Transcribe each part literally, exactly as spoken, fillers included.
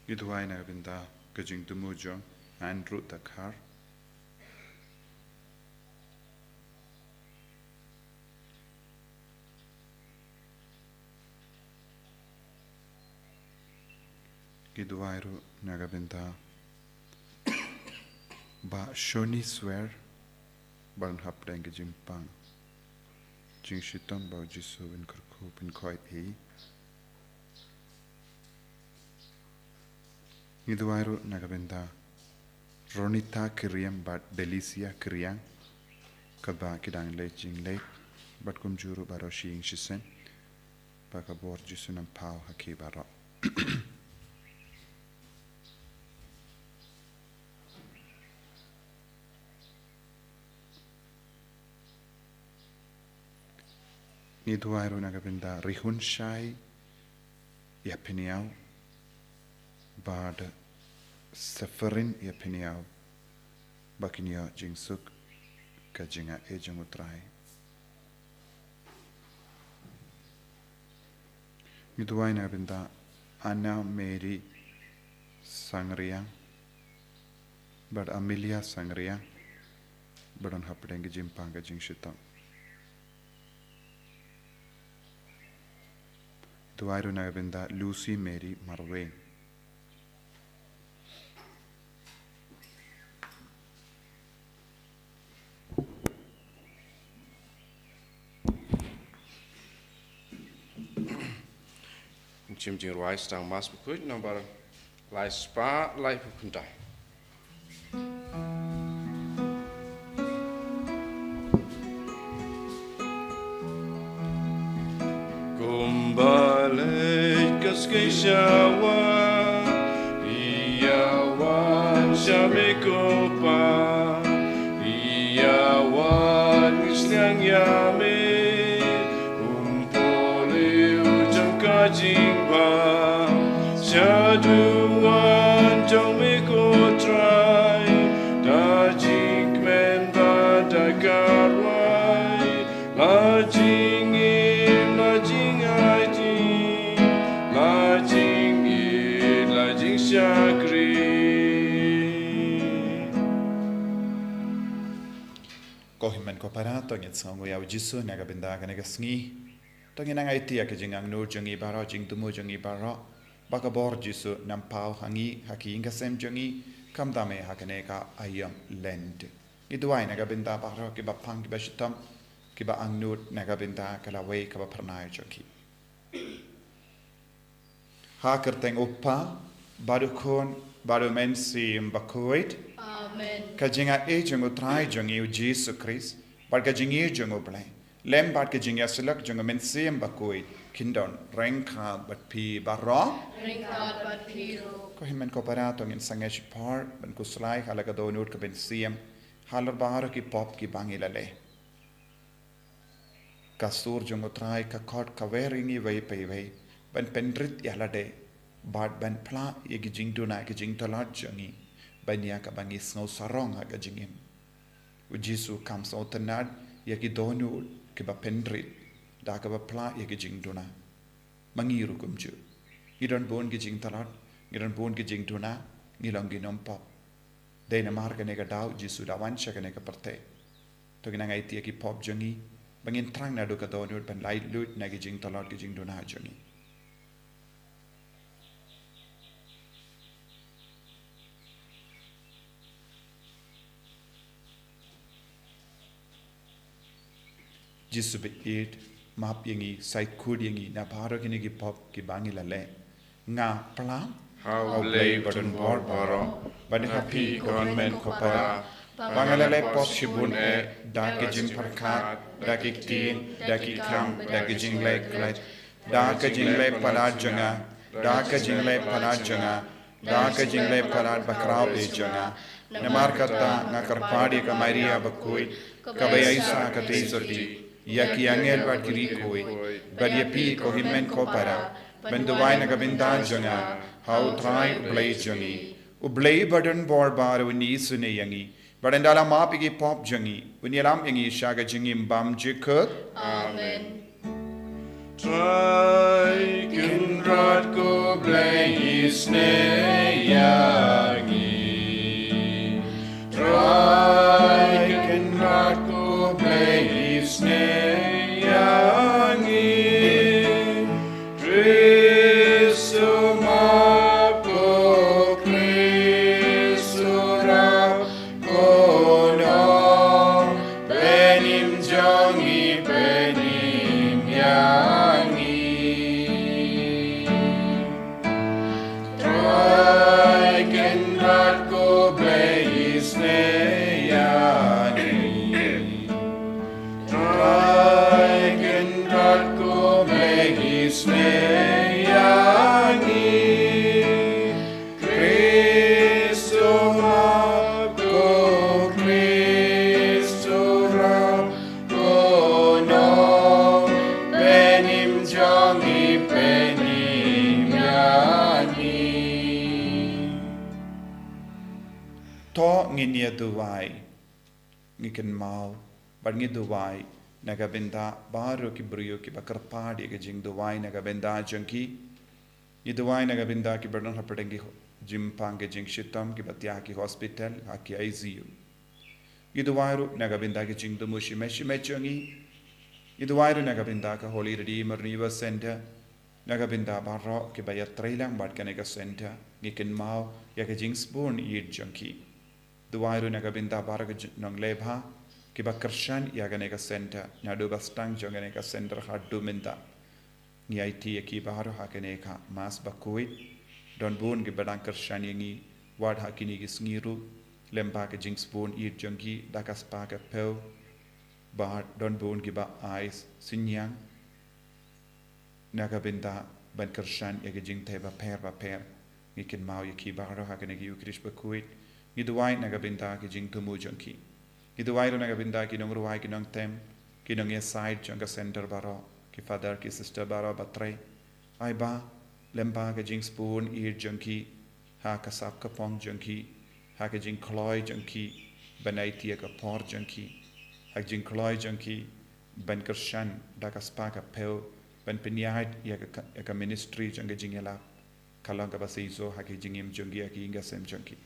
Ngi duwai na ka bynta ka jingthmu jong Andrew Dkhar. Ngi duwai ruh na ka bynta Bah Shoni Swer, ba don hapdeng ka jingpang jingshitom, ba U Jisu un kyrkhu pynkhoit ïa i. Ngi duwai ruh na ka bynta Ronita Kyriang bad Delicia Kyriang, kaba ki dang leit jingleit, bad kumjuh ruh baroh shi ïing shi sem, ba ka bor Jisu un ym paw ha ki baroh. Ngi duwai ruh na ka bynta Rihun Shai Ïapynïaw bad Seferin Ïapynïaw, ba kin ïoh jingsuk ka jingaiei jong U Trai. Ngi duwai na ka bynta Anna Mary Sangriang bad Amelia Sangriang, ba don hapdeng ka jingpang ka jingshitom. Duwai ruh na ka bynta Lucy Mary Marwein. Shim jingrwai sdang Mass Bakhuid nombar lai spah laiphew khyndai. Kumba leit ka skei sha wan, ïa wan sha me ko Pa, ïa wan ngi sliang ïa me, um pule u jong ka jingbha, sha duwan jong me ko Trai, da jingkmen bad da ka rwai, la jingim, la jingaiti, la jingïeit, la jingshakri. Ko hynmen ko para, to ngin sngewnguh ïa U Jisu na ka bynta kane ka sngi. To ngin nang aiti ïa ka jingangnud jong ngi baroh, jingthmu jong ngi baroh, ba ka bor Jisu un ym paw ha ngi, ha ki ïing ki sem jong ngi, khamtam eh ha kane ka aïom Lent. Ngi duwai na ka bynta baroh kiba pang, kiba shitom, kiba angnud na ka bynta ka lawei kaba phyrnai jong ki. Ha ka kyrteng U Kpa, bad U Khun, bad U Mynsiem Bakhuid. Amen. Ka jingaiei jong U Trai jong ngi U Jisu Khrist, bad ka jingïeit jong U Blei, lem bad ka jingïasyllok jong U Mynsiem Bakhuid, kin don ryngkat bad phi baroh. Ryngkat bad phi ruh. Ko hynmen ko para, to ngin sangeh shipor ban khuslai ha la ka dohnud ka mynsiem, halor baroh ki pop kiba ngi la leh. Ka sur jong U Trai ka khot, ka wer ïa ngi iwei pa iwei ban pynrit ïa lade, bad ban phla ïa ki jingduna, ki jingtlot jong ngi, ban ïa kaba ngi sngew sarong ha ka jingim. U Jisu kam sngewtynnad ïa ki dohnud kiba pynrit da kaba phla ïa ki jingduna. Ma ngi ruh kumjuh. Ngi don bun ki jingtlot, ngi don bun ki jingduna, ngi long ki nongpop. Dei namar kane ka daw U Jisu u da wan sha kane ka pyrthei. To ngin nang aiti ïa ki pop jong ngi, ba ngin thrang naduh ka dohnud ban laitluid na ki jingtlot, ki jingduna jong ngi. Jisu baieit, map ïa ngi, sait khuid ïa ngi na baroh kine ki pop kiba ngi la leh. Nga phla ha U Blei badonbor baroh, bad ha phi ko hynmen ko para, ba nga la leh pop shibun eh, da ki jingpyrkhat, da ki ktien, da ki kam, da ki jingleh khlaiñ, da ka jingleh palat jong nga, da ka jingleh palat jong nga, da ka jingleh palat bakhraw eh jong nga. Namar kata nga kyrpad ïa ka Maria bakhuid, kaba ïaishah katei sotti, ïa ki angel bad ki riewkhuid, bad ïa phi ko hynmen ko para, ban duwai na ka bynta jong nga ha U Trai U Blei jong ngi. U Blei badonbor baroh un isynei ïa ngi, bad un da la map ïa ki pop jong ngi, un ïalam ïa ngi sha ka jingim bymjukut. Amen. Trai Kynrad ko Blei Blei isnei ïa ngi. Trai Kynrad ko Blei isnei ïa ngi. Khrist u map, ko Khrist u rap, ko nongpynim jong ngi, pynim ïa ngi. Trai Kynrad ko Blei isnei ïa ngi. Trai Kynrad ko Blei isnei ïa ngi. Khrist u map, ko Khrist u rap, ko nongpynim jong ngi, pynim ïa ngi. To ngin ïa duwai. Ngi kynmaw bad ngi duwai na ka bynta baroh ki briew kiba kyrpad ïa ka jingduwai na ka bynta jong ki. Ngi duwai na ka bynta kiba don hapdeng ki jingpang ki jingshitom, kiba thiah ha ki hospital, ha ki I C U. Ngi duwai ruh na ka bynta ki jingthmu shimet shimet jong ngi. Ngi duwai ruh na ka bynta ka Holy Redeemer Renewal Center, na ka bynta baroh kiba ïatreilang bad kane ka center. Ngi kynmaw ïa ka jingsbun ïeit jong ki. Duwai ruh na ka bynta baroh ki nongleh bha kiba kyrshan ïa kane ka center naduh ba sdang jong kane ka center haduh mynta. Ngi aiti ïa ki baroh ha kane ka Mass bakhuid. Don bun kiba dang kyrshan ïa ngi wat ha kine ki sngi ruh, lyngba ka jingsbun ïeit jong ki da ka spah ka phew. Bad don bun kiba ai synñiang na ka bynta ban kyrshan ïa ki jingtei bapher bapher. Ngi kynmaw ïa ki baroh ha kane ka Eucharist bakhuid. Ngi duwai na ka bynta ki jingthmu jong ki. Ngi duwai ruh na ka bynta ki nongrwai, ki nongtem, ki nongïasaid jong ka center baroh, ki father ki sister baroh ba trei. Ai ba lyngba ka jingsbun ïeit jong ki, ha ka sap ka phong jong ki, ha ka jingkloi jong ki ban aiti ïa ka por jong ki, ha ka jingkloi jong ki ban kyrshan da ka spah ka phew ban pynïaid ïa ka, ïa ka ministry jong ka jingïalap, ka long kaba shisha ha ka jingim jong ki, ha ka ïing ka sem jong ki.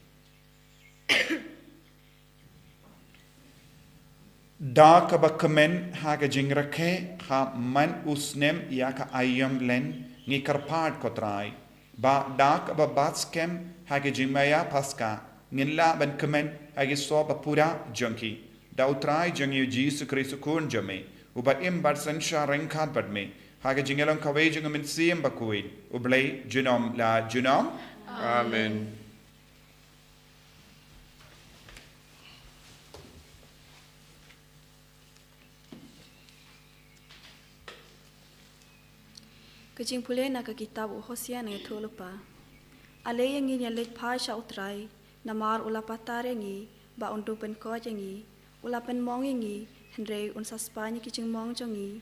Da kaba kmen ha ka jingrakhe ha man u snem ïa ka aïom len, ngi kyrpad ko Trai ba da kaba bat skhem ha ka jingmaïa Paska ngin lah ban kmen ha ki soh ba pura jong ki. Da u Trai jong ngi u Jisu Khrist u Khun jong me, uba im bad synshar ryngkat bad me ha ka jingïalong kawei jong u Mynsiem Bakhuid, U Blei junom la junom. Amen. Ka jingpule na ka kitab u Hosea na ïathuhlypa. Ale ïa ngin ïaleit phai sha u Trai, namar u la patar ïa ngi, ba un dup pynkoit ïa ngi. U la pynmong ïa ngi, hynrei un sa spah ïa ki jingmong jong ngi.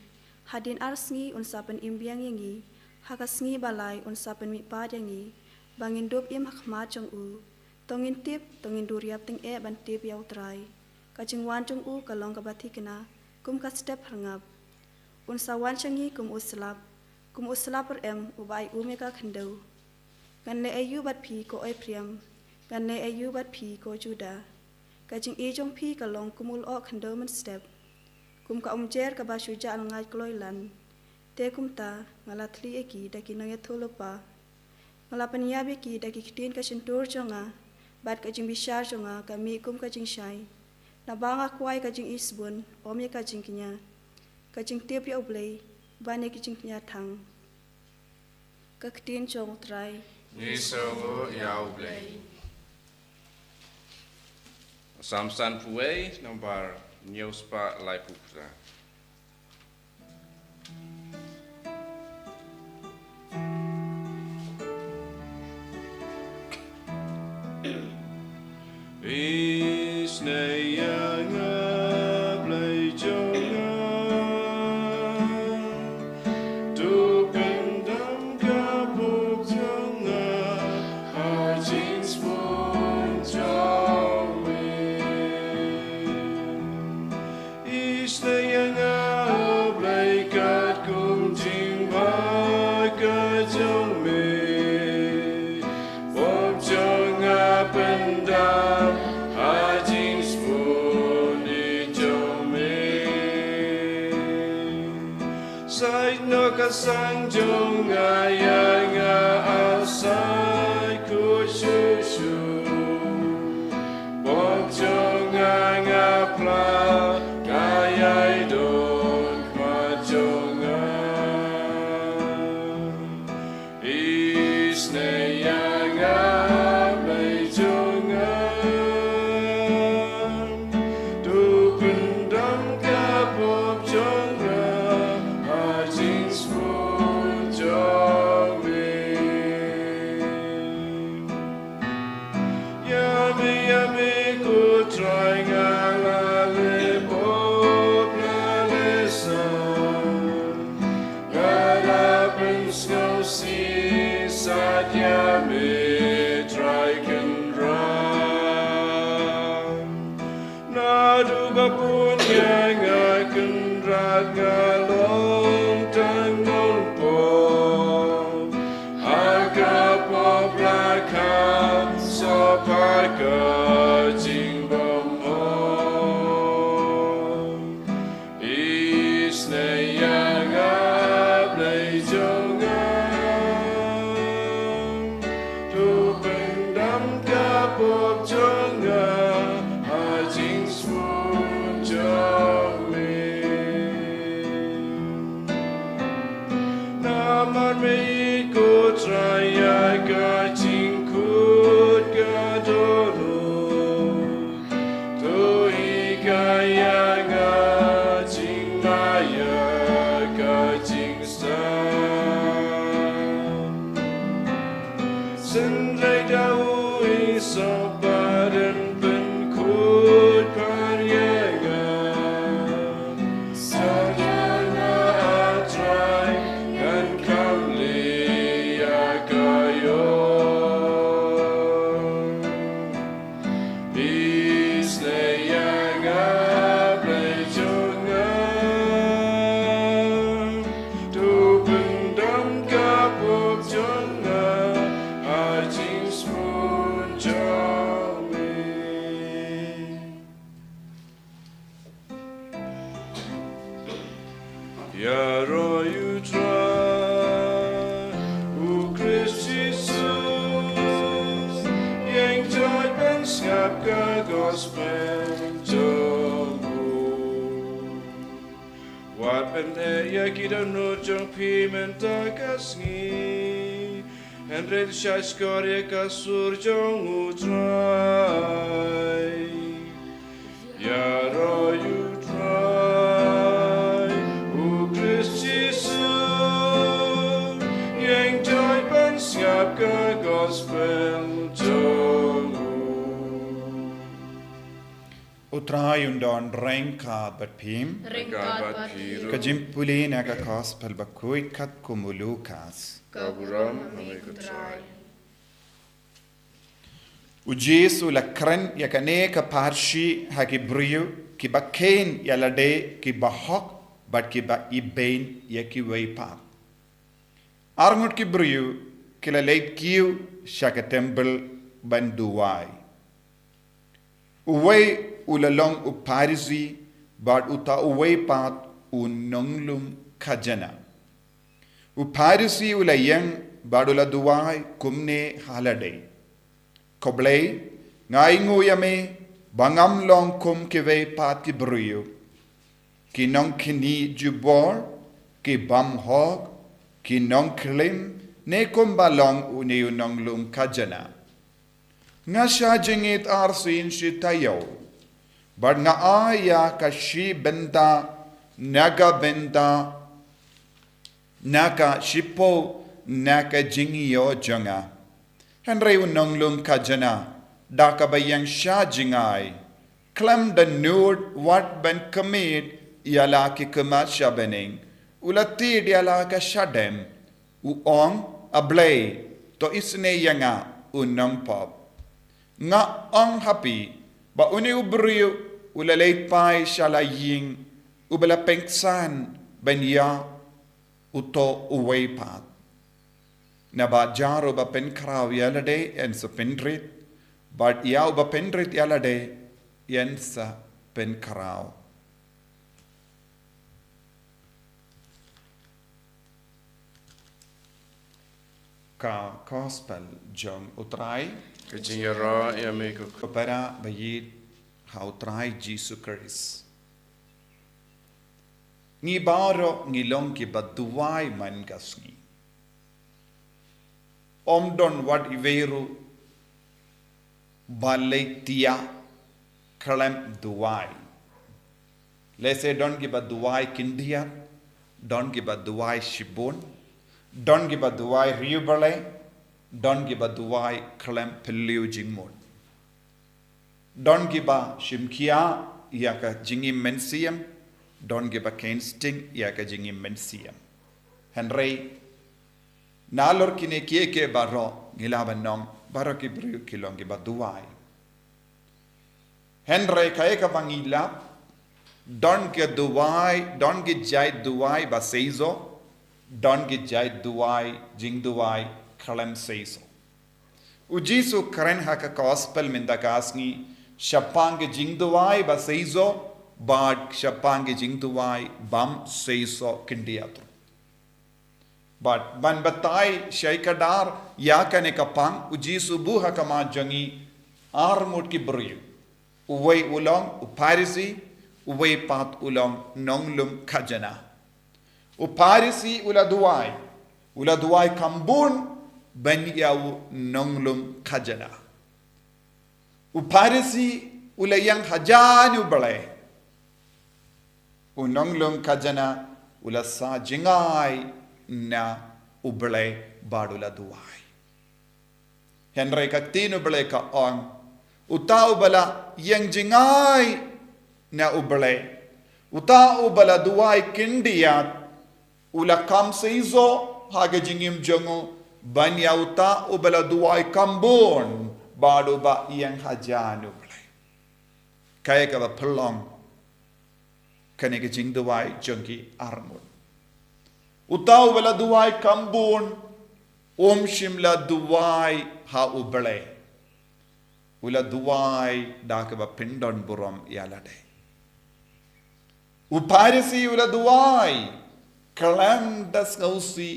Hadien ar sngi un sa pynim biang ïa ngi, ha ka sngi ba lai un sa pynmihpat ïa ngi, ba ngin dup im ha khmat jong u. To ngin tip, to ngin duriap tyngeh ban tip ïa u Trai. Ka jingwan jong u ka long kaba thikna kum ka step hyrngap. Un sa wan sha ngi kum u slap, kum u slap rem uba ai um ïa ka khyndew. Ngan leh aïu bad phi ko Ephraim, ngan leh aïu bad phi ko Judah? Ka jingïeit jong phi ka long kum u lyoh khyndew mynstep, kum ka umjer kaba shu jah lyngngai kloi lan. Te kumta nga la thli ïa ki da ki nongïathuhlypa. Nga la pynïap ïa ki da ki ktien ka shyntur jong nga, bad ka jingbishar jong nga ka mih kum ka jingshai. Naba nga kwah ïa ka jingisbun, ym ïa ka jingkñia, ka jingtip ïa u Blei ban ïa ki jingkñia thang. Ka ktien jong u Trai. Ngi sngewnguh ïa u Blei. Salm sanphew wei, nambar hynñiew spah laiphew phra. Isnei ïa nga Blei jong nga, to pyndam ka pop jong nga ha jingsbun jong me. Isnei ïa Sang jong nga ïa nga asai khuid shuh shuh. Pop jong nga nga phla ka ïai don khmat jong nga. Isynei ïa nga Blei jong nga. To pyndam ka pop jong nga ha jingsngewbha jong me. Ïa me, ïa me ko Trai nga la leh pop la leh san. Nga la pynsngewsih sat ïa me Trai Kynrad. Naduh ba bun ïa nga Kynrad nga long tang nongpop. Ha ka pop la kham sop ha ka jingbymhok. Isynei ïa nga Blei jong nga. To pyndam ka pop jong nga ha jingsngewbha jong me. Namar me ko Trai ïa ka jingkhuid ka dohnud. To hikai ïa nga jingma ïa ka jingstad. Synrei da u i sop ba dang pynkhuid pat ïa nga. Sa ïa nga Trai ngan kham leh ïa ka ïoh. Isynei ïa nga Blei jong nga. To pyndam ka pop jong nga ha jingsngewbha jong me. Ïaroh ïa u Trai, u Khrist Jisu, ïeng jait ban sngap ka gospel jong u. Wat pyneh ïa ki dohnud jong phi mynta ka sngi. Hynrei shah shkor ïa ka sur jong u Trai. Ïaroh ïa u Trai, u Khrist Jisu, ïeng jait ban sngap ka gospel jong u. U Trai un don ryngkat bad phi. Ryngkat bad phi ruh. Ka jingpule na ka gospel bakhuid katkum u Lukas. Ka burom ha me ko Trai. U Jisu u la kren ïa kane ka parshi ha ki briew kiba kheiñ ïa lade kiba hok bad kiba ibein ïa kiwei pat. Arngut ki briew ki la leit kiew sha ka templ ban duwai. Uwei u la long u Pharisi bad uta uwei pat u nonglum khajana. U Pharisi u la ïeng bad u la duwai kumne ha lade. Ko Blei, nga ainguh ïa me ba ngam long kum kiwei pat ki briew, ki nongkynnoh jubor, ki bymhok, ki nongklim, ne kumba long une u nonglum khajana. Nga shah jingit arsien shi taïew bad nga ai ïa ka shi bynta na ka bynta na ka shiphew na ka jingïoh jong nga. Hynrei u nonglum khajana da kaba ïeng shah jngai, khlem da nud wat ban khmih ïa la ki khmat sha bneng, u la tied ïa la ka shadem, u ong, A Blei, to isynei ïa nga u nongpop. Nga ong ha phi ba une u briew u la leit phai sha la ïing uba la pynksan ban ïa uto uwei pat. Naba jar uba pynkhraw ïa lade yn sa pynrit, bad ïa uba pynrit ïa lade yn sa pynkhraw. Ka Gospel jong U Trai. Ka jingïaroh ïa me ko. Para ba ïeit ha U Trai Jisu Khrist. Ngi baroh ngi long kiba duwai man ka sngi. Ym don wat iwei ruh ba leit thiah khlem duwai. Lehse don kiba duwai khyndiat, don kiba duwai shibun, don kiba duwai riewblei, don kiba duwai khlem pynliew jingmut. Don kiba shim khia ïa ka jingim mynsiem, don kiba kheiñ sting ïa ka jingim mynsiem. Hynrei nalor kine kiei kiei baroh ngi lah ban ong baroh ki briew ki long kiba duwai. Hynrei kaei kaba ngi lap, don ki duwai, don ki jait duwai ba seisoh, don ki jait duwai, jingduwai khlem seisoh. U Jisu u kren ha ka Gospel mynta ka sngi shaphang ki jingduwai ba seisoh bad shaphang ki jingduwai bym seisoh khyndiat ruh. Bad ban batai shai kdar ïa kane ka pang, U Jisu u buh ha khmat jong ngi ar ngut ki briew. Uwei u long u Pharisi, uwei pat u long nonglum khajana. U Pharisi u la duwai, u la duwai kham bun ban ïa u nonglum khajana. U Pharisi u la ïeng hajan U Blei. U nonglum khajana u la sah jngai na U Blei bad u la duwai. Hynrei ka ktien U Blei ka ong, uta uba la ïeng jngai na U Blei, uta uba la duwai khyndiat, u la kham seisoh ha ka jingim jong u ban ïa uta uba la duwai kham bun bad uba ïeng hajan U Blei. Kaei kaba pynlong kane ka jingduwai jong ki ar ngut? Uta uba la duwai kham bun um shym la duwai ha U Blei. U la duwai da kaba pyndon burom ïa lade. U Pharisi u la duwai khlem da sngewsih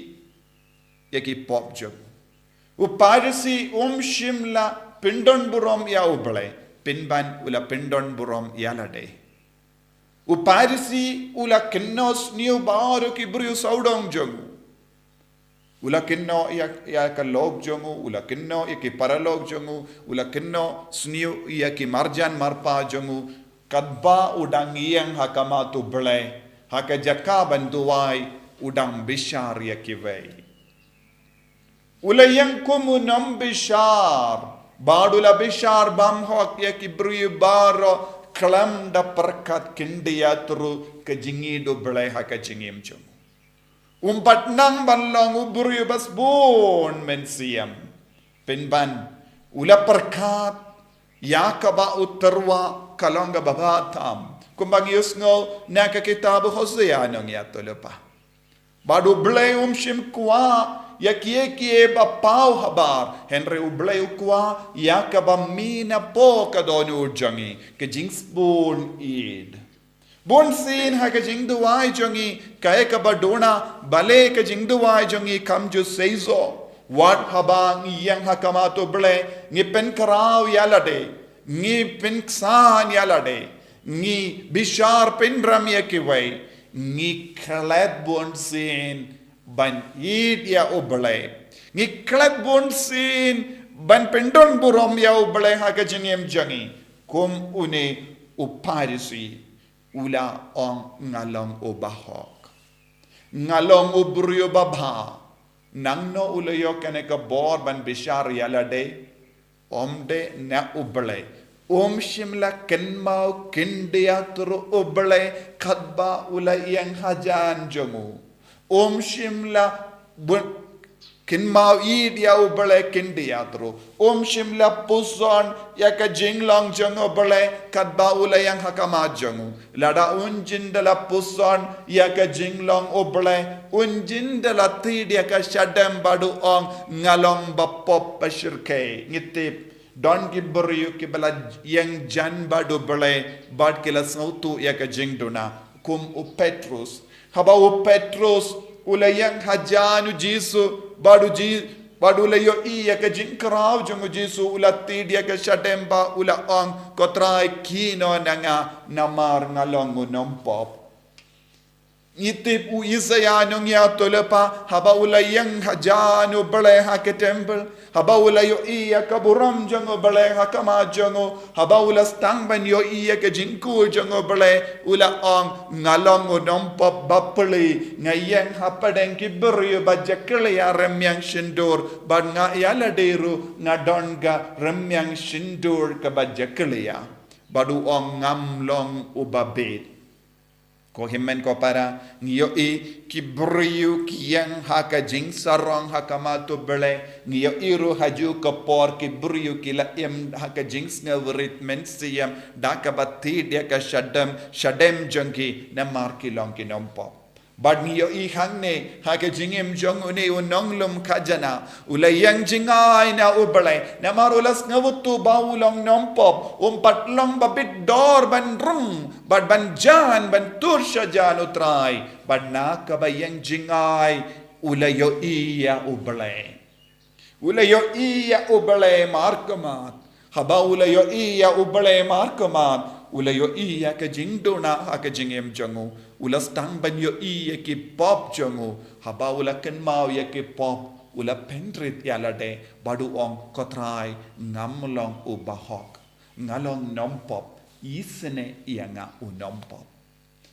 ïa ki pop jong u. U Pharisi um shym la pyndon burom ïa U Blei, pynban u la pyndon burom ïa lade. U Pharisi u la kynnoh sniew baroh ki briew sawdong jong u. U la kynnoh ïa, ïa ka lok jong u, u la kynnoh ïa ki paralok jong u, u la kynnoh sniew ïa ki marjan marpa jong u, katba u dang ïeng ha khmat U Blei, ha ka jaka ban duwai, u dang bishar ïa kiwei. U la ïeng kum u nongbishar, bad u la bishar bymhok ïa ki briew baroh khlem da pyrkhat khyndiat ruh ka jingïeid U Blei ha ka jingim jong u. Um pat nang ban long u briew ba sbun mynsiem. Pynban, u la pyrkhat ïa kaba u tyrwa ka long kaba bha tam. Kumba ngi ïohsngew na ka kitab u Hosea, nongïathuhlypa. Bad U Blei um shym kwah ïa kiei kiei ba paw habar, hynrei U Blei u kwah ïa kaba mih napoh ka dohnud jong ngi, ka jingsbun ïeid. Bunsien ha ka jingduwai jong ngi, kaei kaba duna, balei ka jingduwai jong ngi kam ju seisoh? Wat haba ngi ïeng ha khmat U Blei, ngi pynkhraw ïa lade, ngi pynksan ïa lade, ngi bishar pynrem ïa kiwei, ngi klet bunsien ban ïeid ïa U Blei. Ngi klet bunsien ban pyndon burom ïa U Blei ha ka jingim jong ngi. Kum une u Pharisi u la ong, nga long u bahok. Nga long u briew ba bha. Nangno u la ïoh kane ka bor ban bishar ïa lade? Ym dei na U Blei. Um shym la kynmaw khyndiat ruh U Blei katba u la ïeng hajan jong u. Um shym la bun kynmaw ïeid ïa U Blei khyndiat ruh. Um shym la puson ïa ka jinglong jong U Blei katba u la ïeng ha khmat jong u. Lada un jin da la puson ïa ka jinglong U Blei, un jin da la thied ïa ka shadem bad u ong, nga long ba pop ba shyrkhei. Ngi tip, don ki briew kiba la ïeng jan bad U Blei, bad ki la sngewthuh ïa ka jingduna, kum u Petrus. Haba u Petrus u la ïeng hajan u Jisu, bad u Ji-, Bad u la ïohi ïa ka jingkraw jong u Jisu, u la tied ïa ka shadem bad u la ong, "Ko Trai, kynnoh na nga, namar nga long u nongpop." Ngi tip u Isaïah nongïathuhlypa, haba u la ïeng hajan u Blei ha ka temple, haba u la ïohi ïa ka burom jong u Blei ha khmat jong u, haba u la sdang ban ïohi ïa ka jingkhuid jong u Blei, u la ong, "Nga long u nongpop bapli, nga ïeng hapdeng ki briew ba jakhlia rmiang shyntur, bad nga ïa lade ruh nga don ka rmiang shyntur kaba jakhlia." Bad u ong, "Ngam long u babit." Ko hynmen ko para, ngi ïohi ki briew ki ïeng ha ka jingsarong ha khmat u Blei, ngi ïohi ruh ha kajuh ka por ki briew ki la im ha ka jingsngewrit mynsiem, da kaba tied ïa ka shadem, shadem jong ki, namar ki long ki nongpop. Bad ngi ïohi hangne ha ka jingim jong une u nonglum khajana, u la ïeng jngai na u Blei, namar u la sngewthuh ba u long nongpop, um pat long babit dor ban rung, bad ban jan, ban tur sha jan u Trai, bad na kaba ïeng jngai, u la ïohi ïa u Blei. U la ïohi ïa u Blei markhmat. Haba u la ïohi ïa u Blei markhmat, u la ïohi ïa ka jingduna ha ka jingim jong u. U la sdang ban ïohi ïa ki pop jong u. Haba u la kynmaw ïa ki pop, u la pynrit ïa lade, bad u ong, "Ko Trai, ngam long u bahok. Nga long nongpop, isynei ïa nga u nongpop."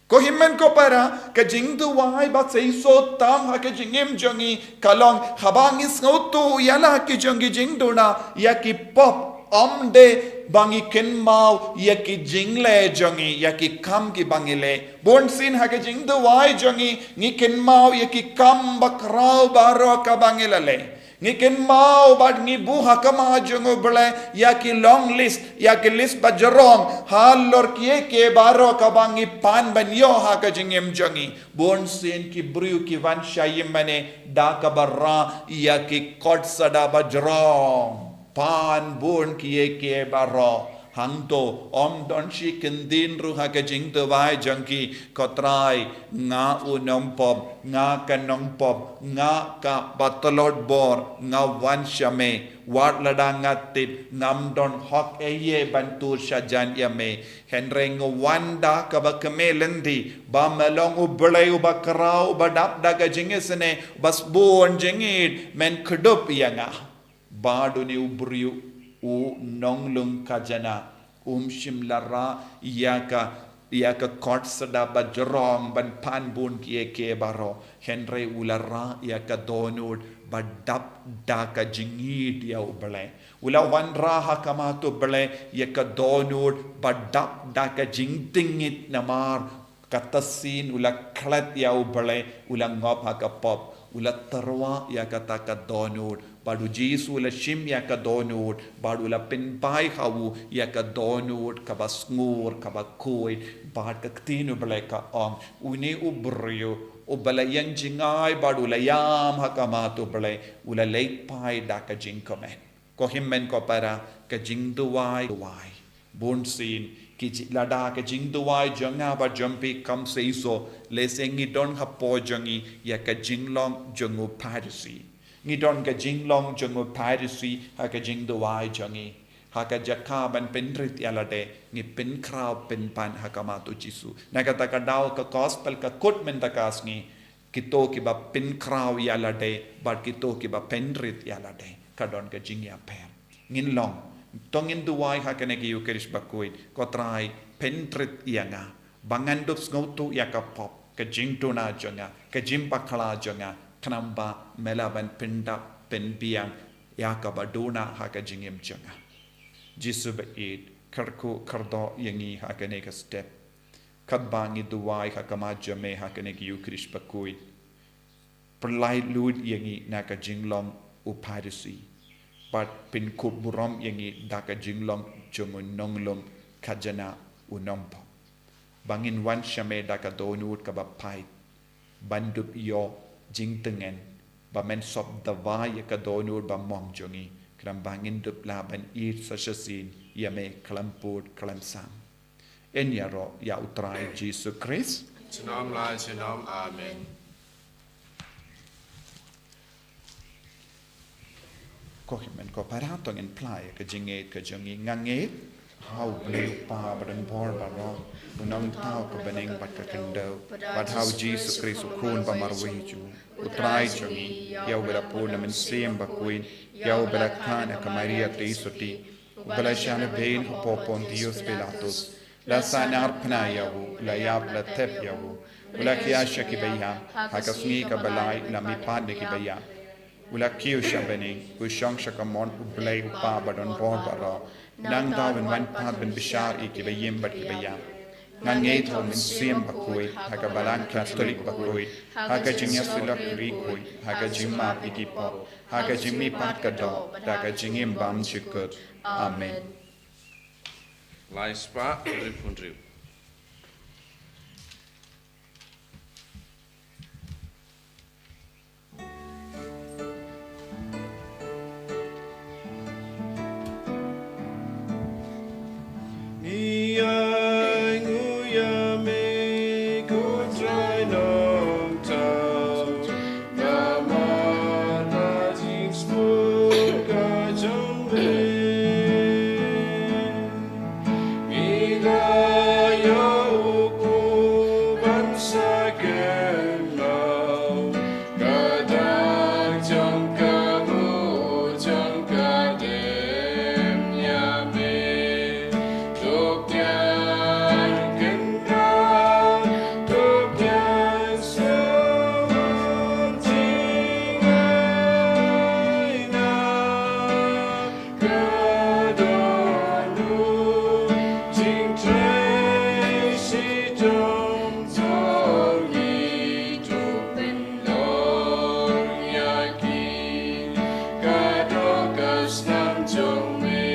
Ko hynmen ko para, ka jingduwai ba seisoh tam ha ka jingim jong ngi ka long, haba ngi sngewthuh ïa la ki jong ki jingduna, ïa ki pop, ym dei ba ngi kynmaw ïa ki jingleh jong ngi, ïa ki kam kiba ngi leh. Bunsien ha ka jingduwai jong ngi, ngi kynmaw ïa ki kam bakhraw baroh kaba ngi la leh. Ngi kynmaw bad ngi buh ha khmat jong u Blei ïa ki long list, ïa ki list bajrong, halor kiei kiei baroh kaba ngi pan ban ïoh ha ka jingim jong ngi. Bunsien ki briew ki wan sha ïingmane da kaba rah ïa ki kot sada bajrong. Pan bun kiei kiei baroh. Hangto, ym don shi kyndit ruh ha ka jingduwai jong ki, "Ko Trai, nga u nongpop, nga ka nongpop, nga kaba tlot bor, nga wan sha me, wat lada nga tip, ngam don hok ei ei ban tur sha jan ïa me. Hynrei nga wan da kaba kmen lynti, ba me long u Blei uba khraw, uba dap da ka jingisynei, uba sbun jingïeid, men kdup ïa nga." Bad une u briew u nonglum khajana, um shym la rah ïa ka, ïa ka kot sada bajrong ban pan bun kiei kiei baroh. Hynrei u la rah ïa ka dohnud ba dap da ka jingïeid ïa u Blei. U la wanrah ha khmat u Blei ïa ka dohnud ba dap da ka jingtngit namar kata sien u la klet ïa u Blei, u la ngop ha ka pop, u la tyrwa ïa kata ka dohnud, bad u Jisu u la shim ïa ka dohnud, bad u la pynbai ha u ïa ka dohnud kaba sngur, kaba khuid, bad ka ktien u Blei ka ong, une u briew uba la ïeng jngai bad u la ïam ha khmat u Blei, u la leit phai da ka jingkmen. Ko hynmen ko para, ka jingduwai, duwai. Bunsien, ki ji-, lada ka jingduwai jong nga bad jong phi kam seisoh, lehse ngi don hapoh jong ngi ïa ka jinglong jong u Pharisi. Ngi don ka jinglong jong u Pharisi ha ka jingduwai jong ngi. Ha ka jaka ban pynrit ïa lade, ngi pynkhraw pynban ha khmat u Jisu. Na kata ka daw ka gospel ka kut mynta ka sngi, kito kiba pynkhraw ïa lade, bad kito kiba pynrit ïa lade. Ka don ka jingïapher. Ngin long, to ngin duwai ha kane ka Eucharist bakhuid, "Ko Trai, pynrit ïa nga, ba ngan dup sngewthuh ïa ka pop, ka jingduna jong nga, ka jingbakla jong nga, khnang ba me lah ban pyndap, pynbiang ïa kaba duna ha ka jingim jong nga." Jisu ba ïeit, kyrkhu kyrdoh ïa ngi ha kane ka step. Katba ngi duwai ha khmat jong me ha kane ka Eucharist bakhuid, pyllait lut ïa ngi na ka jinglong u Pharisi, bad pynkupburom ïa ngi da ka jinglong jong u nonglum khajana, u nongpop. Ba ngin wan sha me da ka dohnud kaba pait, ban dup ïoh jingtngen, ba men sop dawa ïa ka dohnud ba mong jong ngi, khnang ba ngin dup lah ban ïeit sa shisien ïa me khlem pud khlem sam. Yn ïaroh ïa u Trai Jisu Khrist. Junom la junom. Amen. Ko hynmen ko para, to ngin phla ïa ka jingngeit ka jong ngi. Nga ngeit ha U Blei U Kpa ba don bor baroh, U Nongthaw ka bneng bad ka khyndew, bad ha U Jisu Khrist U Khun ba marwei jong U Trai jong ngi, ïa uba la pun na Mynsiem Bakhuid, ïa uba la khang ha ka Maria Theisotti, uba la shah lehbeiñ hapoh Pontius Pilatus, la sahnarphna ïa u, la ïap, la thep ïa u, u la khia sha kiba ïap, ha ka sngi kaba lai u la mihpat na kiba ïap, u la kiew sha bneng, u shong sha kamon U Blei U Kpa ba don bor baroh. Nangta un wan pat ban bishar ïa kiba im bad kiba ïap. Nga ngeit ha U Mynsiem Bakhuid, ha ka Balang Katholik bakhuid, ha ka jingïasyllok riewkhuid, ha ka jingmap ïa ki pop, ha ka jingmihpat ka doh, bad ha ka jingim bymjukut. Amen. Lai spah hynriewphew hynriew. Ngi ainguh ïa me ko Trai Nongthaw, namar ba jingsngewbha ka jong me. Ngi la ïoh u khun ban sa kynmaw, ka dak jong ka nguh jong ka dem ïa me. To khia kynrad, to khia sngewthuh ïa nga. Ka dohnud jingtrei shitom jong ngi, to pynlong ïa ki, ka doh ka snam jong me.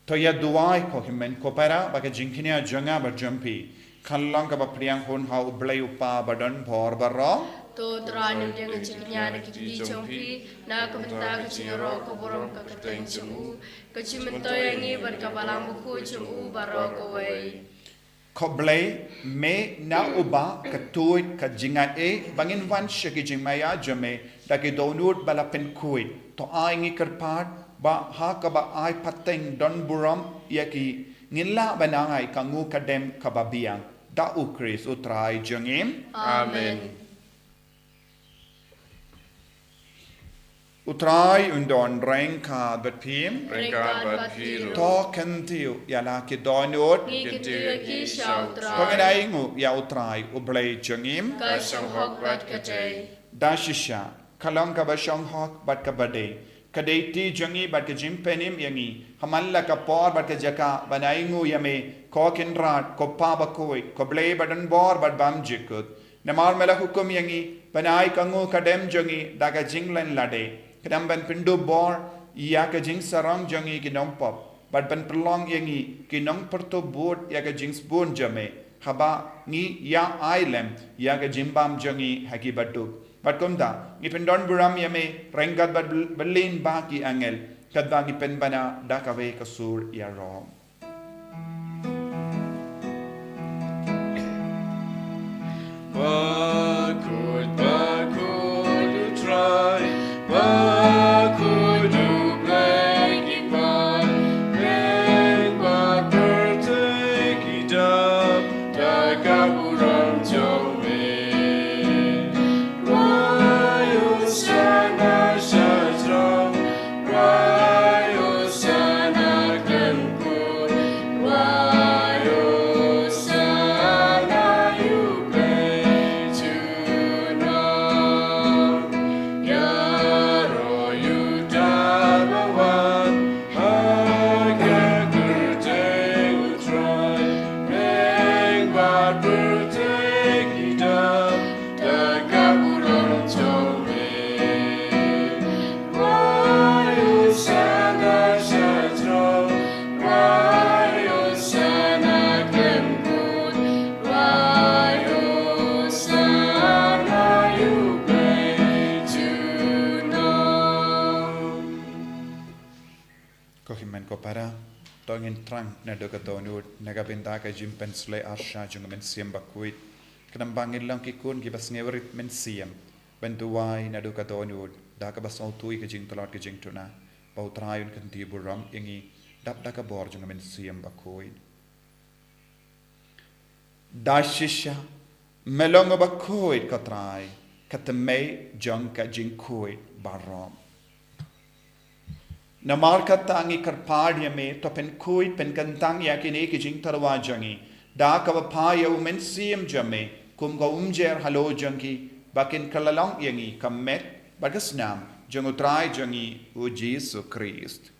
To ïa duwai ko hynmen ko para, ba ka jingkñia jong nga bad jong phi kan long kaba pdiang hun ha U Blei U Kpa ba don bor baroh. To Trai, nym pdiang ka jingkñia na ki kti jong phi, na ka bynta ka jingïaroh ka burom ka kyrteng jong u, ka jingmyntoi ïa ngi bad ka Balang Bakhuid jong u baroh kawei. Ko Blei, me na uba ka tuid ka jingaiei ba ngin wan sha ki jingmaïa jong me da ki dohnud ba la pynkhuid. To ai ngi kyrpad ba ha kaba ai pateng don burom ïa ki, ngin lah ban ai ka nguh ka dem kaba biang. Da U Khrist U Trai jong ngi. Amen. U Trai un don ryngkat bad phi. Ryngkat bad phi ruh. To kyntiew ïa la ki dohnud. Ngi kyntiew ïa ki sha U Trai. To ngin ainguh ïa U Trai U Blei jong ngi. Ka shong hok bad ka dei. Da shisha ka long kaba shong hok bad kaba dei ka dei kti jong ngi bad ka jingpynim ïa ngi ha man la ka por bad ka jaka ban ainguh ïa me, ko Kynrad, ko Pa Bakhuid, ko Blei ba don bor bad bymjukut. Namar me la hukum ïa ngi ban ai ka nguh ka dem jong ngi da ka jinglen lade, khnang ban pynduh bor ïa ka jingsarong jong ngi ki nongpop, bad ban pynlong ïa ngi ki nongpyrto bud ïa ka jingsbun jong me, haba ngi ïa ai lem ïa ka jingbam jong ngi ha ki baduk. Bad kumta ngi pyndon burom ïa me ryngkat bad bel-, bad lyngba ki angel, katba ngi pynbna da kawei ka sur ïaroh. Bakhuid, bakhuid U Trai, bakhuid U Blei ki paid, lyngba pyrthei ki dap da ka burom jong me. Rwai Hosana sha throne, rwai Hosana khlem kut, rwai Hosana ïa U Blei junom. Ïaroh ïa uta uba wan ha ka kyrteng U Trai, lyngba pyrthei ki dap da ka burom jong me. Rwai Hosana sha throne, rwai Hosana khlem kut, rwai Hosana ïa U Blei junom. Ko hynmen ko para, to ngin thrang naduh ka dohnud na ka bynta ka jingpynsleh arsha jong ka Mynsiem Bakhuid, khnang ba ngin long ki khun kiba sngewrit mynsiem, Ban duwai naduh ka dohnud, da kaba sngewthuh ïa ka jingtlot ka jingduna, ba U Trai un kyntiew burom ïa ngi, dap da ka bor jong ka Mynsiem Bakhuid. Da shisha, me long uba khuid ko Trai, ka tymmen jong ka jingkhuid baroh. Namar kata ngi kyrpad ïa me, to pynkhuid pynkyntang ïa kine ki jingtyrwa jong ngi, da kaba phah ïa U Mynsiem jong me, kum ka umjer halor jong ki, ba kin kylla long ïa ngi ka met bad ka snam jong U Trai jong ngi U Jisu Khrist.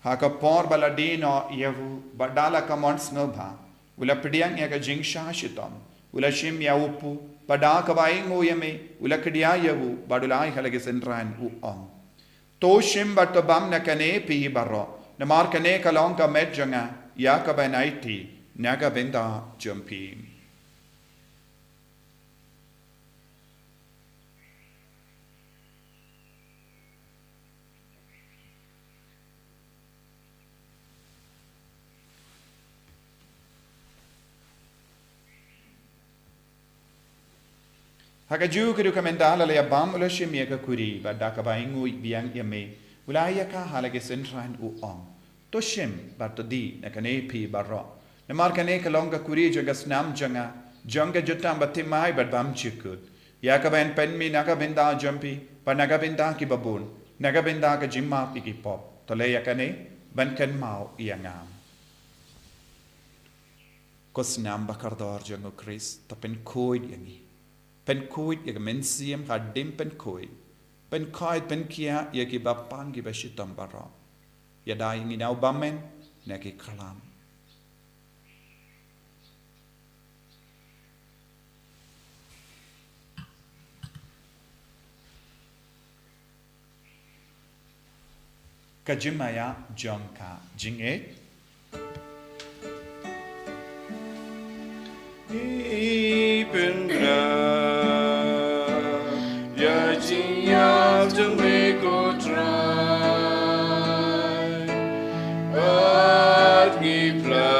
Ha ka por ba la die noh ïa u, bad da la ka mon sngewbha, u la pdiang ïa ka jingshah shitom, u la shim ïa u pu, bad da kaba ainguh ïa me, u la kdiah ïa u, bad u la ai ha la ki synran u ong: To shim bad to bam na kane phi baroh, namar kane ka long ka met jong nga, ïa kaban aiti na ka bynta jong phi. Ha kajuh ka dei ka mynta la la ïa bam u la shim ïa ka kuri, bad da kaba ainguh biang ïa me, u la ai ïa ka ha la ki synran u ong: To shim bad to die na kane phi baroh, namar kane ka long ka kuri jong ka snam jong nga, jong ka jutang bathymmai bad bymjukut, ïa kaban pynmih na ka bynta jong phi, bad na ka bynta kiba bun, na ka bynta ka jingmap ïa ki pop. To leh ïa kane ban kynmaw ïa nga. Ko snam bakordor jong U Khrist, to pynkhuid ïa ngi. Pynkhuid ïa ka mynsiem hadien pynkhuid. Pynkhuid pynkiah ïa kiba pang kiba shitom baroh. Ïada ïa ngi na u bymman na ki khlam. Ka jingmaïa jong ka jingngeit. Ngi pynbna ïa jingïap jong me ko Trai, bad ngi pla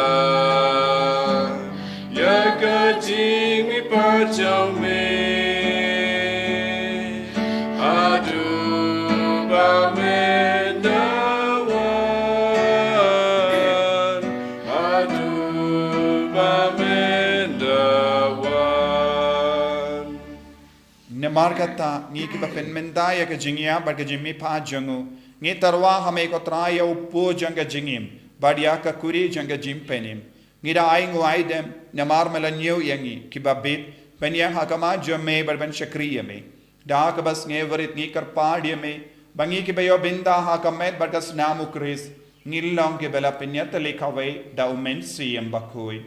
ïa ka jingmihpat jong me. Haduh ba men da wan, haduh ba men da wan. Namar kata, ngi kiba pynmynta ïa ka jingïap bad ka jingmihpat jong u, ngi tyrwa ha me ko Trai ïa u pud jong ka jingim, bad ïa ka kuri jong ka jingpynim. Ngi da ainguh aidem, namar me la ñiew ïa ngi kiba bit, ban ïeng ha khmat jong me bad ban shakri ïa me. Da kaba sngewrit ngi kyrpad ïa me, ba ngi kiba ïoh bynta ha ka met bad ka snam U Khrist, ngin long kiba la pynïatylli kawei da U Mynsiem Bakhuid.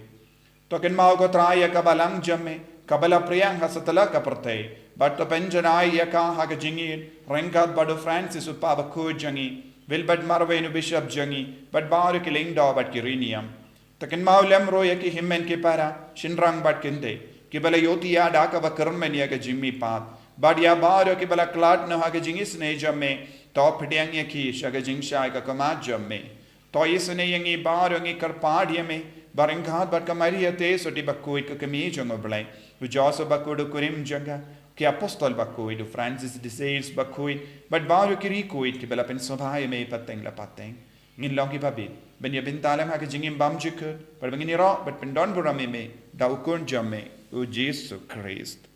To kynmaw ko Trai ïa ka balang jong me, kaba la phriang ha satlak ka pyrthei, bad to pynjanai ïa ka ha ka jingïeit, ryngkat bad u Francis u Kpa Bakhuid jong ngi, Wilbert Marwein u Bishop jong ngi, bad baroh ki lyngdoh bad ki riewniam. To kynmaw lem ruh ïa ki hynmen ki para, shynrang bad kynthei, kiba la ïohthiah da kaba kyrmen ïa ka jingmihpat, bad ïa baroh kiba la khlad noh ha ka jingisynei jong me, to pdiang ïa ki sha ka jingshai ka khmat jong me. To isynei ïa ngi baroh, ngi kyrpad ïa me, ba ryngkat bad ka Maria Theisotti Bakhuid ka kmie jong U Blei, u Joseph Bakhuid u kurim jong ka, ki apostol bakhuid, u Francis de Sales Bakhuid, bad baroh ki riewkhuid kiba la pynsngewbha ïa me pateng la pateng, ngin long kiba bit ban ïa bynta lem ha ka jingim bymjukut, bad ba ngin ïaroh bad pyndonburom ïa me da u Khun jong me, u Jisu Khrist.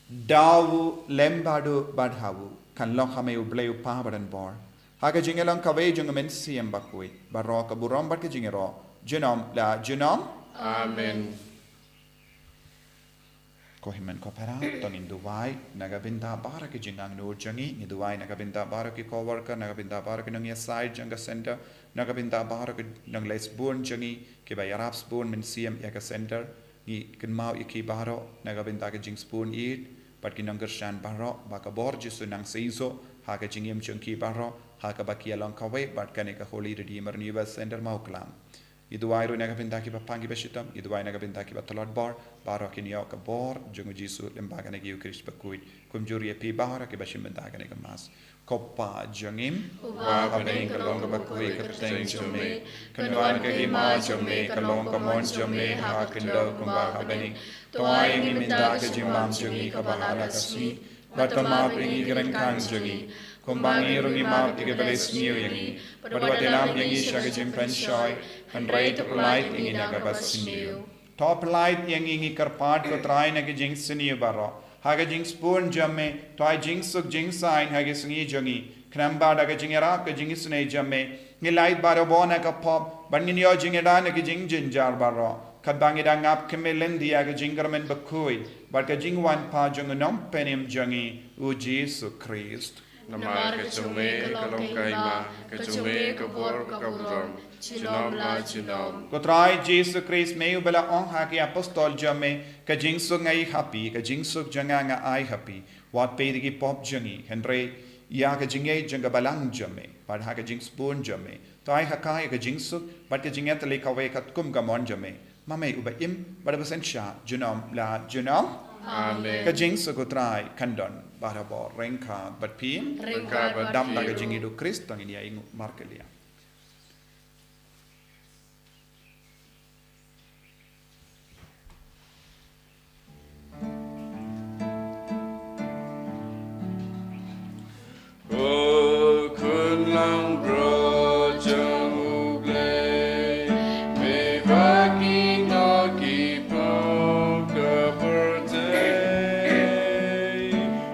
Da u lem bad u bad ha u, kan long ha me U Blei u Kpa badonbor, ha ka jingïalong kawei jong U Mynsiem Bakhuid, baroh ka burom bad ka jingïaroh, junom la junom. Amen. Ko hynmen ko para, to ngin duwai na ka bynta baroh ki jingangnud jong ngi, ngi duwai na ka bynta baroh ki co-worker, na ka bynta baroh ki nongïasaid jong ka center, na ka bynta baroh ki nongleit sbun jong ngi, kiba ïarap sbun mynsiem ïa ka center, ngi kynmaw ïa ki baroh na ka bynta ka jingsbun ïeit, bad ki nongkyrshan baroh, ba ka bor Jisu nang seisoh ha ka jingim jong ki baroh, ha kaba ki ïalong kawei bad kane ka Holy Redeemer Renewal Center Mawklam. Ngi duwai ruh na ka bynta kiba pang kiba shitom, ngi duwai na ka bynta kiba tlot bor, baroh kin ïoh ka bor jong u Jisu lyngba kane ka Ïukharist bakhuid. Kumjuh ruh ïa phi baroh kiba shim bynta kane ka Mass. Ko Pa jong ngi, uba ha bneng, ka long kaba khuid ka kyrteng jong me, kan wan ka hima jong me, ka long ka mon jong me ha ka khyndew kumba ha bneng. To ai ïa ngi mynta ka jingbam jong ngi kaba ha la ka sngi, bad to map ïa ngi ki ryngkang jong ngi, kumba ngi ruh ngi map ïa kiba leh sniew ïa ngi, bad wat ïalam ïa ngi sha ka jingpynshoi, hynrei to pyllait ïa ngi na kaba sniew. To pyllait ïa ngi, ngi kyrpad ko Trai, na ka jingsniew baroh, ha ka jingsbun jong me, to ai jingsuk jingsaiñ ha ka sngi jong ngi, khnang ba da ka jingïarap ka jingisynei jong me, ngin lait barabor na ka pop, bad ngin ïoh jingïada na ki jingjynjar baroh. Katba ngi dang ap khmih lynti ïa ka jingkyrmen bakhuid bad ka jingwan pat jong u Nongpynim jong ngi, u Jisu Khrist. Namar ka jong me ka long ka hima, ka jong me ka bor bad ka burom, junom la junom. Ko Trai Jisu Khrist, me uba la ong ha ki apostol jong me, ka jingsuk nga ai ha phi, ka jingsuk jong nga nga ai ha phi. Wat peit ïa ki pop jong ngi, hynrei ïa ka jingïeit jong ka Balang jong me, bad ha ka jingsbun jong me, to ai ha ka ïa ka jingsuk bad ka jingïatylli kawei katkum ka mon jong me, ma me uba im bad uba synshar junom la junom. Amen. Ka jingsuk u Trai kan don barabor ryngkat bad phi. Ryngkat bad phi. Dam da ka jingïeit u Khrist, to ngin ïa ïnguh markylliang. O khun langbrot jong U Blei, me ba ki nongkynnoh ki pop ka pyrthei,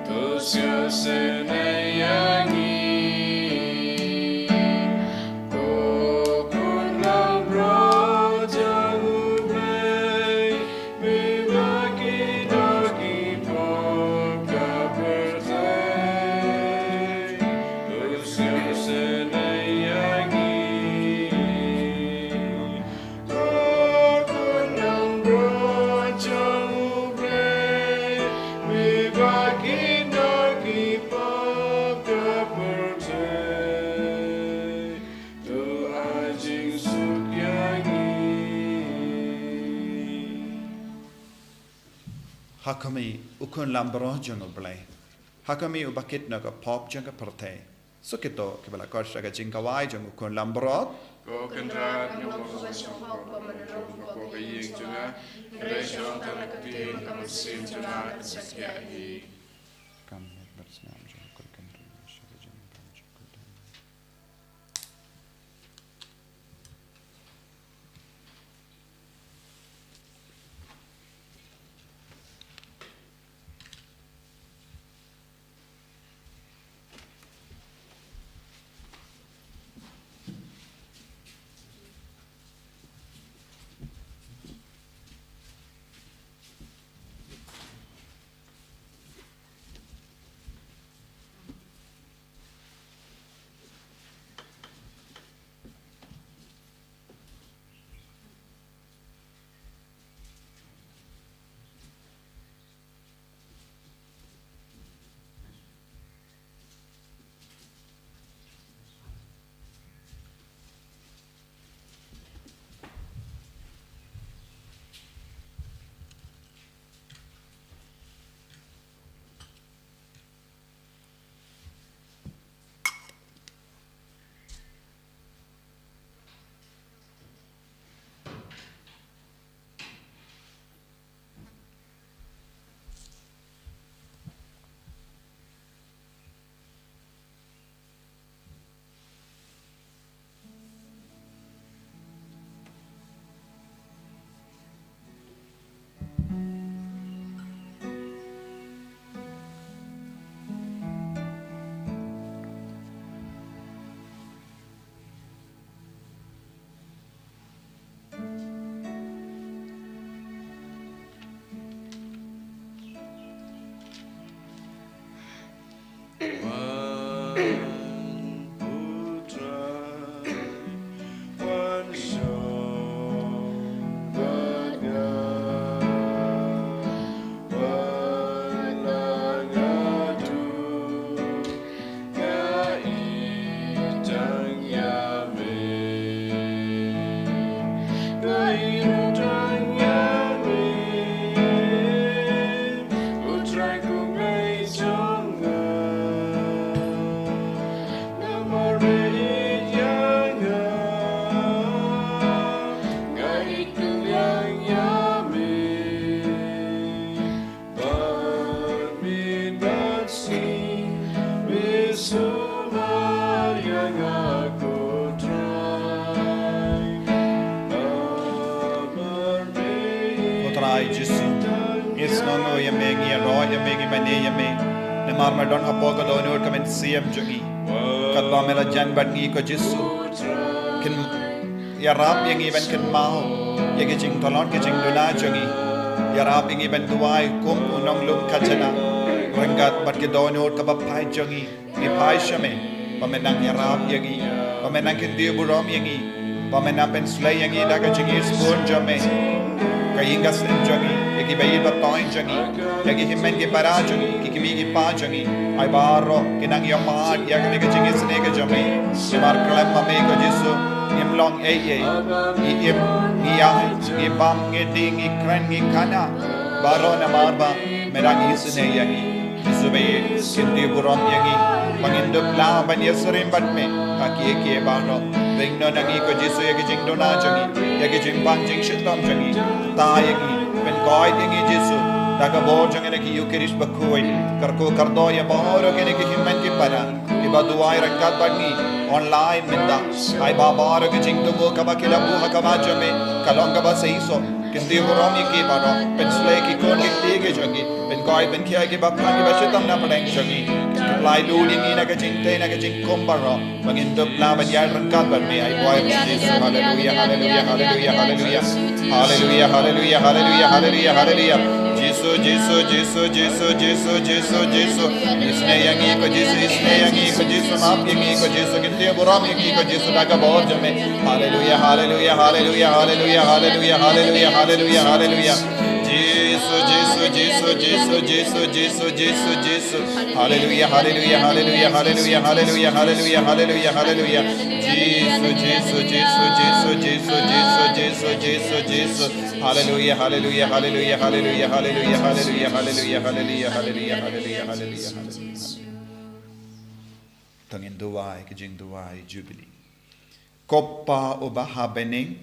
to sngewsynei ïa ngi. O khun langbrot jong U Blei, me ba ki nongkynnoh ki pop ka pyrthei, to sngewsynei ïa ngi. O khun langbrot jong U Blei, me ba ki nongkynnoh ki pop ka pyrthei, to ai jingsuk ïa ngi. Ha khmih, u khun langbrot jong U Blei. Ha khmih, uba kit na ka pop jong ka pyrthei. Suk ïa kito kiba la khot sha ka jingkhawai jong u khun langbrot. Ko Kynrad, nga ong ba ka shong hok ba man rum ko ka ïing jong nga, hynrei shong tang na ka ktien ka mynsiem jong nga kan sa kyiah hi. Kam met bad snam jong u khun langbrot sha ka jingkhawai jong u khun langbrot. Ro ïa me, ngi mane ïa me. Namar me don hapoh ka dohnud ka mynsiem jong ngi. Katba me la jan bad ngi, ko Jisu, kin ïarap ïa ngi ban kynmaw ïa ki jingtlot ki jingduna jong ngi. Ïarap ïa ngi ban duwai kum u nonglum khajna ryngkat bad ki dohnud kaba phai jong ngi. Ngi phai sha me ba me nang ïarap ïa ngi, ba me nang kyntiew burom ïa ngi, ba me nang pynslei ïa ngi da ka jingïasyllok jong me. Ka ïing ka sem jong ngi, ïa ki baït ba toiñ jong ngi, ïa ki hynmen ki para jong ngi, ki kmie ki kpa jong ngi, ai baroh ki nang ïohmad ïa kane ka jingisynei ka jong me. Namar khlem ma me, ko Jisu, ngim long ei ei. Ngi im, ngi ïaid, ngi bam, ngi die, ngi kren, ngi khanna, baroh namar ba me dang isynei ïa ngi. Jisu, ba ïeit, kyntiew burom ïa ngi ba ngin dup lah ban ïasyriem bad me ha kiei kiei baroh. Ring noh na ngi, ko Jisu, ïa ki jingduna jong ngi, ïa ki jingpang jingshitom jong ngi. Tha ïa ngi, pynkoit ïa ngi, Jisu, da ka bor jong kane ka Ïukharist bakhuid. Kyrkhu kyrdoh ïa baroh kine ki hynmen ki para kiba duwai ryngkat bad ngi online mynta. Ai ba baroh ki jingthmu kaba ki la buh ha khmat jong me ka long kaba shisha. Kyntiew burom ïa ki baroh, pynslei ïa ki khun ki kti ki jong ngi, pynkoit pynkhia ïa ki bapang ki bashitom na pdeng jong ngi. Pynlait lut ïa ngi na ka jingtei na ka jingkhum baroh ba ngin dup lah ban ïaid ryngkat bad me, ai Blei Jisu. Haleluia, haleluia, haleluia, haleluia. Haleluia, haleluia, haleluia, haleluia, haleluia. Jisu, Jisu, Jisu, Jisu, Jisu, Jisu, Jisu. Isynei ïa ngi, ko Jisu, isynei ïa ngi, ko Jisu, map ïa ngi, ko Jisu, kyntiew burom ïa ngi, ko Jisu, da ka bor jong me. Haleluia, haleluia, haleluia, haleluia, haleluia. Jisu, Jisu, Jisu, Jisu, Jisu, Jisu, Jisu, Jisu. Haleluia, haleluia, haleluia, haleluia, haleluia, haleluia, haleluia, haleluia. Jisu, Jisu, Jisu, Jisu, Jisu, Jisu, Jisu, Jisu, Jisu. Haleluia, haleluia, haleluia, haleluia, haleluia, haleluia, haleluia, haleluia, haleluia, haleluia, haleluia. To ngin duwai ka jingduwai Jubili. Ko Pa uba ha bneng,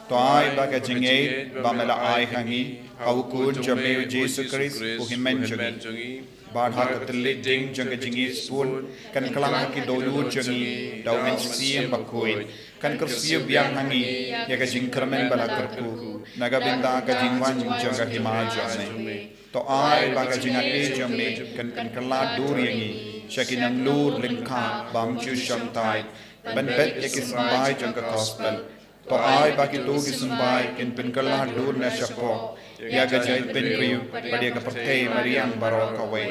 to ai ba ka jingïeit ba me la ai ha ngi ha u Khun jong me u Jisu Khrist, u Hynmen jong ngi, bad ha ka tlot ding jong ka jingïeit sbun, kan kylla ha ki dohnud jong ngi da u Mynsiem Bakhuid, kan kyrsiew biang ha ngi ïa ka jingkyrmen ba la kyrkhu na ka bynta ka jingwan jong ka hima jong me. To ai ba ka jingaiei jong me kan pynkylla dur ïa ngi sha ki nonglur lyngkha bym ju shongthait ban bet ïa ki symbai jong ka gospel. To ai ba kito ki symbai kin pynkylla dur na shapoh ïa ka jaitbynriew bad ïa ka pyrthei mariang baroh kawei,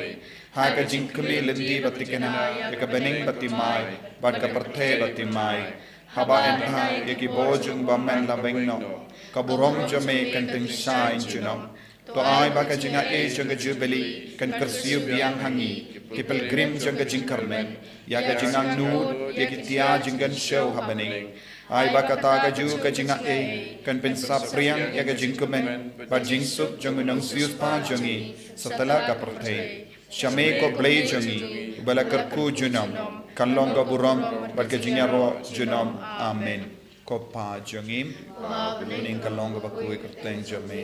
ha ka jingkmie lynti ba thikna ïa ka bneng bad thymmai bad ka pyrthei bad thymmai. Haba yn bha ïa ki bor jong U Bymman la weng noh, ka burom jong me kan tyngshaiñ junom. To ai ba ka jingaiei jong ka Jubili kan kyrsiew biang ha ngi, ki pilgrim jong ka jingkyrmen, ïa ka jingangnud ïa ki tiar jingkynshew ha bneng. Ai ba kata kajuh ka jingaiei kan pynsaphriang ïa ka jingkmen bad jingsuk jong u Nongsiewspah jong ngi satlak ka pyrthei. Sha me, ko Blei jong ngi, uba la kyrkhu junom, kan long ka burom bad ka jingïaroh junom. Amen. Ko Pa jong ngi, ka bneng kan long kaba khuid kyrteng jong me,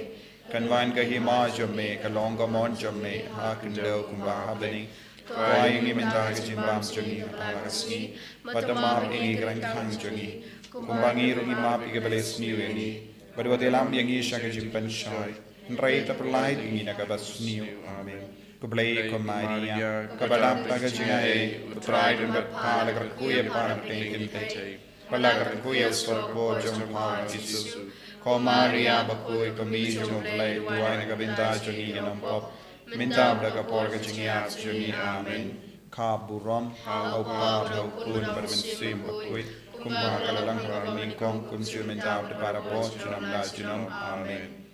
kan wan ka hima jong me, kan long ka mon jong me ha khyndew kumba ha bneng. To ai ïa ngi mynta ka jingbam jong ngi ha kane ka sngi, bad to map ïa ngi ki jingkyrkhu jong ngi, kumba ngi ruh ngi map ïa kiba la ïasniew ïa ngi. Bad wat ïalam ïa ngi sha ka jingpynshoi, hynrei to pyllait ïa ngi na kaba sniew. Amen. Ko Blei, ko Maria kaba dap da ka jingaiei, U Trai u don bad pha. La kyrkhu ïa pha na pdeng ki kynthei, bad la kyrkhu ïa u sanpop jong pha, u Jisu. Ko Maria bakhuid, ko Mei jong U Blei, duwai na ka bynta jong ngi ki nongpop, mynta bad ha ka por ka jingïap jong ngi. Amen. Ka burom ha U Kpa, ha U Khun bad ha U Mynsiem Bakhuid, kumba ka la long ha nyngkong, kumjuh mynta bad barabor, junom la junom. Amen.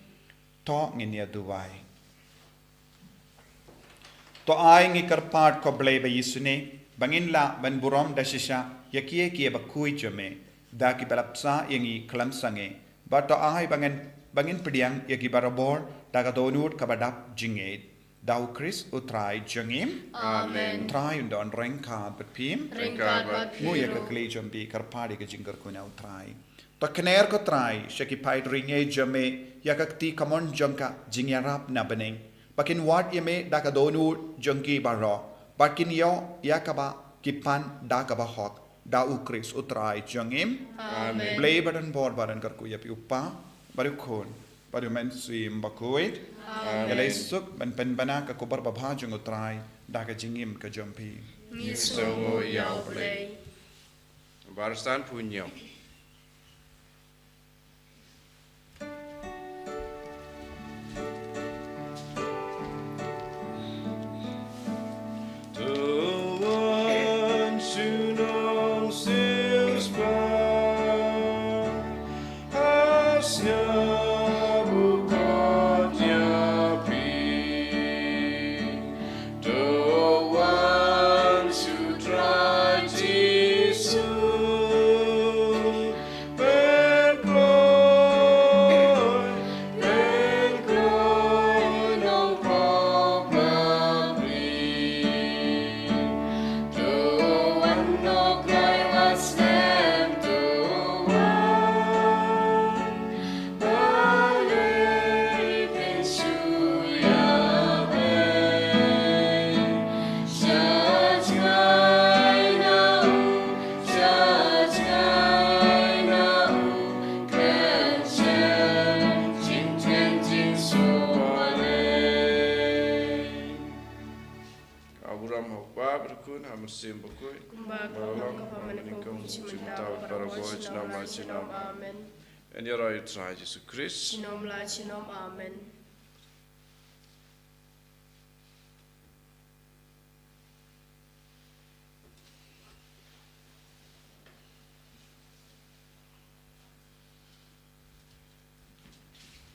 To ngin ïa duwai. To ai ngi kyrpad, ko Blei ba ïasnoh, ba ngin lah ban burom da shisha ïa kiei kiei ba khuid jong me, da kiba la bsa ïa ngi khlem sangeh. Bad to ai ba ngin, ba ngin pdiang ïa ki barabor da ka dohnud kaba dap jingngeit. Da U Khrist U Trai jong ngi. Amen. Trai un don ryngkat bad phi. Ryngkat bad phi. Ngui ïa ka khlieh jong phi, kyrpad ïa ka jingkyrkhu na U Trai. To kner, ko Trai, sha ki paid riewngeit jong me ïa ka kti kamon jong ka jingïarap na bneng, ba kin wad ïa me da ka dohnud jong ki baroh, bad kin ïoh ïa kaba ki pan da kaba hok. Da U Khrist U Trai jong ngi. Amen. Blei ba don bor ba don kyrkhu ïa phi, U Kpa bad U Khun bad u Mynsiem Bakhuid. Amen. Ïalei suk ban pynbna ka khubor babha jong u Trai da ka jingim ka jong phi. Ngi sngewnguh ïa u Blei. Bar san phu ñiew. Ka burom ha u Kpa bad u Khun, ha u Mynsiem Bakhuid. Kumba ka long, ka long, ka bym nyngkong, bym nyngkong, bad baroh, junom la junom. Amen. Yn ïaroh ïa u Trai Jisu Khrist. Junom la junom. Amen.